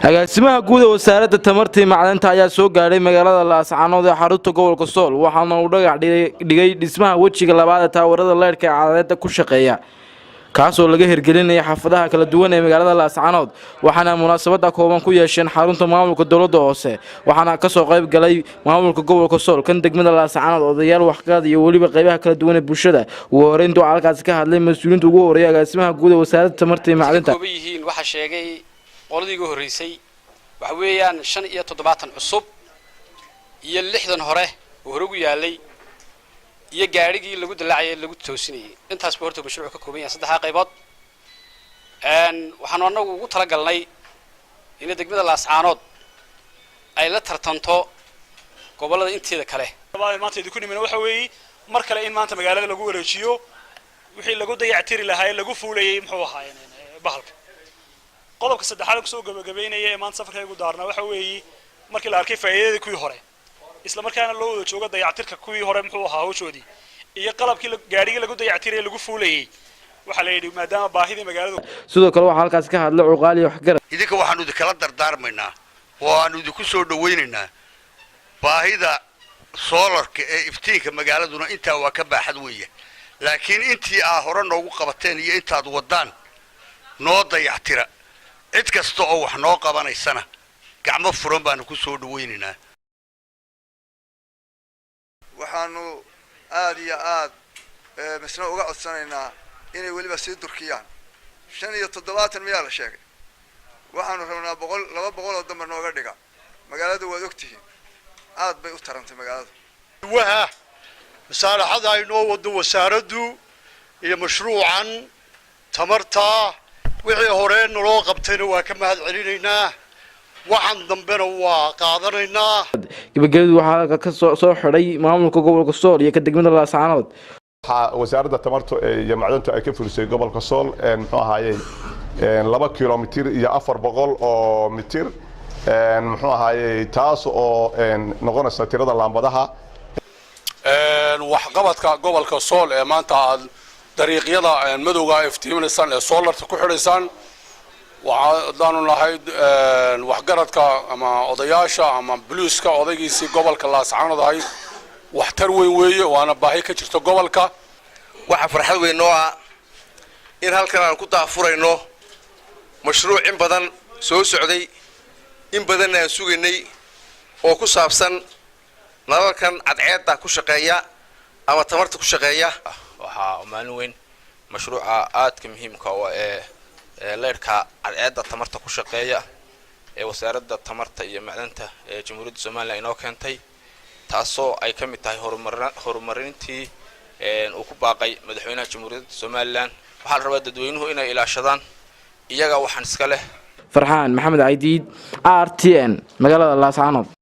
Agaasimaha guud ee Wasaaradda Tamarta iyo Macdanta ayaa soo gaadhay magaalada Laascaanood ee xarunta gobolka Sool, waxaana uu dhagax dhigay dhismaha wejiga labaad ee taawarada leyrhka ee cadceedda ku shaqeeya, kaasoo laga hirgelinaya xaafadaha kala duwan ee magaalada Laascaanood. Waxaana munaasabada kooban ku yeesheen xarunta maamulka dowladda hoose, waxaana kasoo qayb galay maamulka gobolka Sool, kan degmada Laascaanood, odayaal, waxgarad iyo weliba qaybaha kala duwan ee bulshada. Ugu horeynta waxaa halkaasi ka hadlay mas-uuliyiinta ugu horeeya agaasimaha guud ee Wasaaradda Tamarta iyo Macdanta. Kooban yihiin waxaa sheegay qoladii ugu horreysay. Waxa weeyaan 75 cusub iyo 60 hore oo hore ugu yaalay iyo gaadhigii lagu dalaacayay, lagu toosinayay. Intaas buu horta mashruucu ka kooban yahay, saddexdaa qaybood. Waxaanu annagu ugu talagalnay in degmada Laascaanood ay la tartanto gobollada inteeda kale. Maanta idinku nimina waxa weeye mar kale in maanta magaalada lagu wareejiyo wixii lagu dayactiri lahaa ee lagu fuulayay, muxuu ahaa, bahalka. Qodobka saddexaad kusoo gabagabaynaya ee maanta safarkaygu daarnaa waxa weeye, markii la arkay faa'iidadii kuwii hore, isla markaana loo wada joogo dayactirka kuwii hore, muxuu ahaa, hawshoodii iyo qalabkii gaadhigii lagu dayactirayay lagu fuulayay, waxaa la yidhi maadaama baahidii magaaladu Sidoo kale waxaa halkaasi ka hadlay cuqaal iyo waxgarad. Idinka waxaanu idinkala dardaarmaynaa oo aanu idinku soo dhawaynaynaa, baahida soolarka ee iftiinka magaaladuna intaa waa ka baaxad weeye, laakiin intii aa hore noogu qabateen iyo intaad waddaan noo dayactira. Cid kasta oo wax noo qabanaysana gacmo furan baanu ku soo dhawaynaynaa. Waxaanu aada iyo aad misna uga codsanaynaa inay weliba sii durkiyaan. 75 miyaa la sheegay? Waxaanu rabnaa 100, 200 oo dambe nooga dhiga. Magaalada waad ogtihiin, aad bay u tarantay magaaladu. Waha masaalaxada ay noo wado wasaaraddu iyo mashruucan tamarta, wixii hore naloo qabtayna waa ka mahad celinaynaa, waxaan dambena waa qaadanaynaa. Gabagabadii waxaa halka ka soo xidhay maamulka gobolka Sool iyo ka degmada Laascaanood. Waxaa Wasaaradda Tamarta iyo Macdanta ay ka fulisay gobolka Sool, muxuu ahaayey, 2 kilomitir iyo 400 oo mitir, muxuu ahaayey, taas oo noqonaysa tirada laambadaha. Waxqabadka gobolka Sool ee maanta aad dariiqyada madowga iftiiminaysaan ee soolarta ku xidhaysaan, waxaadaanu nahay waxgaradka ama odayaasha ama buluuska odaygiisii gobolka Laascaanood ahay, waxtar weyn weeye, waana baahi ka jirta gobolka. Waxaa farxad weyn noo ah in halkan aan ku daahfurayno mashruuc in badan soo socday, in badanna aan sugaynay, oo ku saabsan nalalkan cadceedda ku shaqeeya ama tamarta ku shaqeeya. Waxaa maalin weyn mashruuca aadka muhiimka oo ee leyrhka cadceedda tamarta ku shaqeeya ee Wasaaradda Tamarta iyo Macdanta ee Jamhuuriyadda Somaliland inoo keentay, taasoo ay ka mid tahay horumarintii uu ku baaqay madaxweynaha Jamhuuriyadda Somaliland. Waxaa la rabaa dadweynuhu inay ilaashadaan, iyaga waxaan iska leh. Farxaan Maxamed Caydiid, RTN, magaalada Laascaanood.